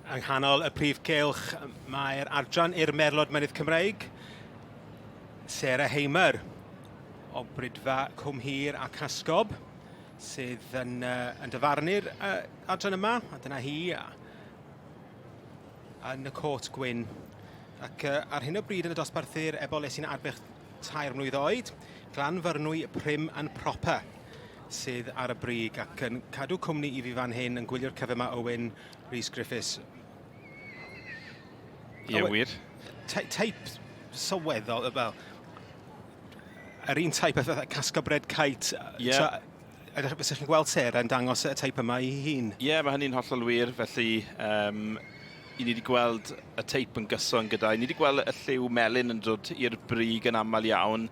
Yng nghanol y prif gylch mae'r adran i'r Merlod Mynydd Cymreig, Sarah Hamer o Bridfa Cwm Hir a Casgob sydd yn, uh, yn dyfarnu'r uh, adran yma, a dyna hi yn y cot gwyn. Ac uh, ar hyn o bryd yn y dosbarthu'r ebol sy'n arbych tair mlwydd oed, Glanfyrnwy Prim and Proper sydd ar y brig ac yn cadw cwmni i fi fan hyn yn gwylio'r cyfer yma Owen Rhys Griffiths. Ie, yeah, wir. Teip sylweddol, fel, yr un teip oedd Casco Bread Kite. Ie. Yeah. Ydych chi'n gweld Sarah yn dangos y teip yma i hun? Ie, yeah, mae hynny'n hollol wir. Felly, um, i ni wedi gweld y teip yn gyson gyda. I ni wedi gweld y lliw melyn yn dod i'r brig yn aml iawn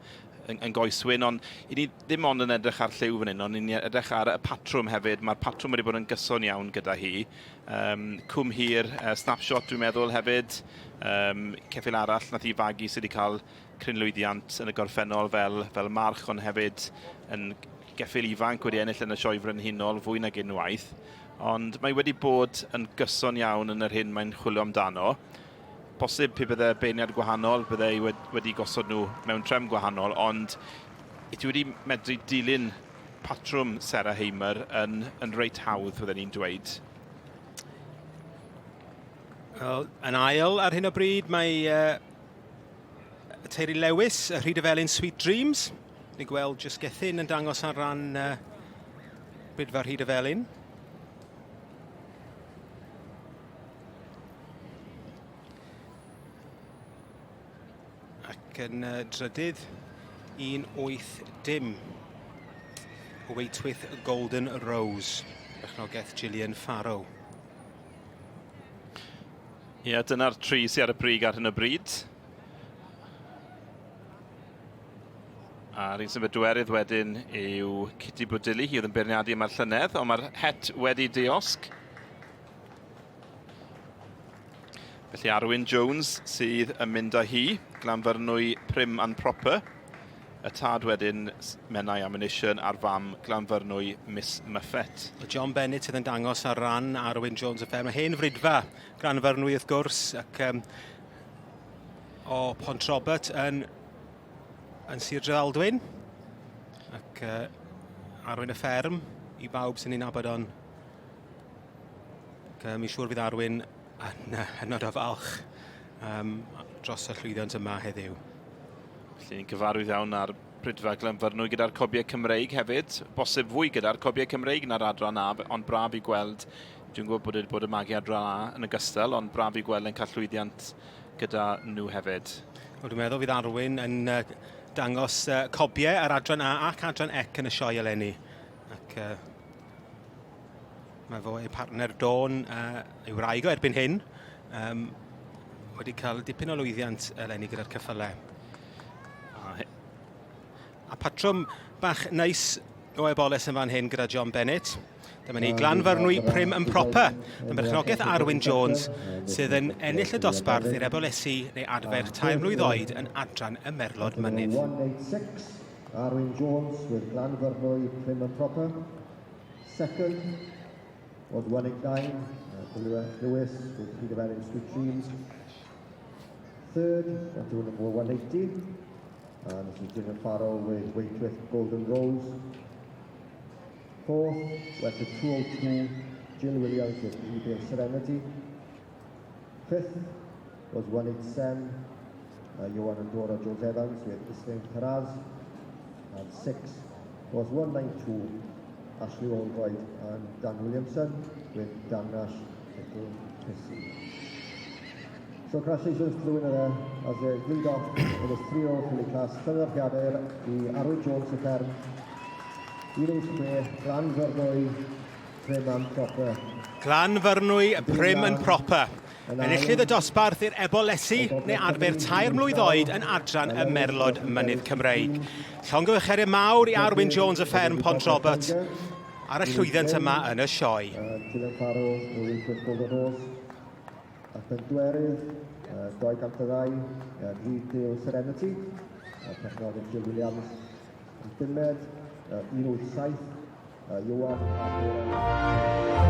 yn, yn goeswyn, ond i ni ddim ond yn edrych ar lliw fan hyn, ond i ni edrych ar y patrwm hefyd. Mae'r patrwm wedi bod yn gyson iawn gyda hi. Um, cwm hir, uh, snapshot dwi'n meddwl hefyd. Um, ceffyl arall nath i fagu sydd wedi cael cryn lwyddiant yn y gorffennol fel, fel march, ond hefyd yn geffyl ifanc wedi ennill yn y sioe frenhinol fwy nag unwaith. Ond mae wedi bod yn gyson iawn yn yr hyn mae'n chwilio amdano. Bosib pe bydde beirniad gwahanol, bydde i wedi gosod nhw mewn trefn gwahanol, ond i ti wedi medru dilyn patrwm Sarah Hamer yn, yn reit hawdd, fydden ni'n dweud. Wel, yn ail ar hyn o bryd mae uh, Teulu Lewis, y Rhydyfelin Sweet Dreams. Ni'n gweld Jys Gethin yn dangos ar ran uh, Bridfa Rhydyfelin. Ac yn uh, drydydd, 1-8-dim. Waitwith Golden Rose, berchnogaeth Gillian Farrow. Ie, yeah, dyna'r tri sydd ar y brig ar hyn o bryd. A'r un sy'n bedwerydd wedyn yw Kitty Bodili, hi oedd yn beirniadu yma'r llynedd, ond mae'r het wedi diosg. Felly Arwyn Jones sydd yn mynd â hi, Glanfyrnwy Prim and Proper. Y tad wedyn Menai Ammunition a'r fam Glanfyrnwy Miss Muffet. John Bennett sydd yn dangos ar ran Arwyn Jones y fferm. Hen fridfa Glanfyrnwy wrth gwrs ac um, o Pont Robert yn, yn Sir Drefaldwyn. Ac uh, Arwyn y fferm i bawb sy'n ei nabod o'n. Ac uh, mi'n siŵr fydd Arwyn yn hynod o falch um, dros y llwyddiant yma heddiw. Felly ni'n cyfarwydd iawn ar Prydfa Glanfyrnwy gyda'r cobiau Cymreig hefyd. Bosib fwy gyda'r cobiau Cymreig na'r adran A, ond braf i gweld, dwi'n gwybod bod wedi bod y magu adran A yn ogystal, ond braf i gweld yn cael llwyddiant gyda nhw hefyd. Wel, dwi'n meddwl fydd Arwyn yn uh, dangos uh, cobiau ar adran A ac adran C yn y sioe eleni. Ac uh, Mae fo ei partner Dawn, uh, ei wraig o erbyn hyn, um, wedi cael dipyn o lwyddiant eleni gyda'r ceffylau. A, a patrwm bach neis o eboles yn fan hyn gyda John Bennett. Dyma ni Glanfyrnwy Prim and Proper, yn berchnogaeth Arwyn Jones, sydd yn ennill y dosbarth i'r ebolesi neu adfer tair mlwydd oed yn adran y Merlod Mynydd. 186, Arwyn Jones with Glanfyrnwy Prim and Proper. Second was 189, uh, WF Lewis with Peter Van Sweet Dreams. Third went to number 180, and this is Jimmy Farrell with Waitwith Golden Rose. Fourth went to 202, Jill Williams with Ebay Serenity. Fifth was 187, uh, Johan and Dora Jones Evans with Islam Taraz. And sixth was 192, Ashley Albright and Dan Williamson with Dan Nash Little Pissy. So congratulations to the winner there as they lead off in this 3-0 filly class. Llongyfarchiadau i Arwyn Jones y fferm. 186, Glan Fyrnwy, Prim and Proper. Glan Fyrnwy, Prim and Proper. Enillydd y dosbarth i'r Ebolesi neu adfer tair mlwydd oed yn adran y Merlod Mynydd Cymreig. Llongyfarchiadau mawr i Arwyn Jones y fferm Pont Robert ar y llwyddiant yma yn y sioe. Dylan Farrow, Wilfred Golden Rose, ac yn dwerydd, 202, Retail Serenity, perchnogaeth Jill Williams, yn bumed, 187, Ioan a Dora.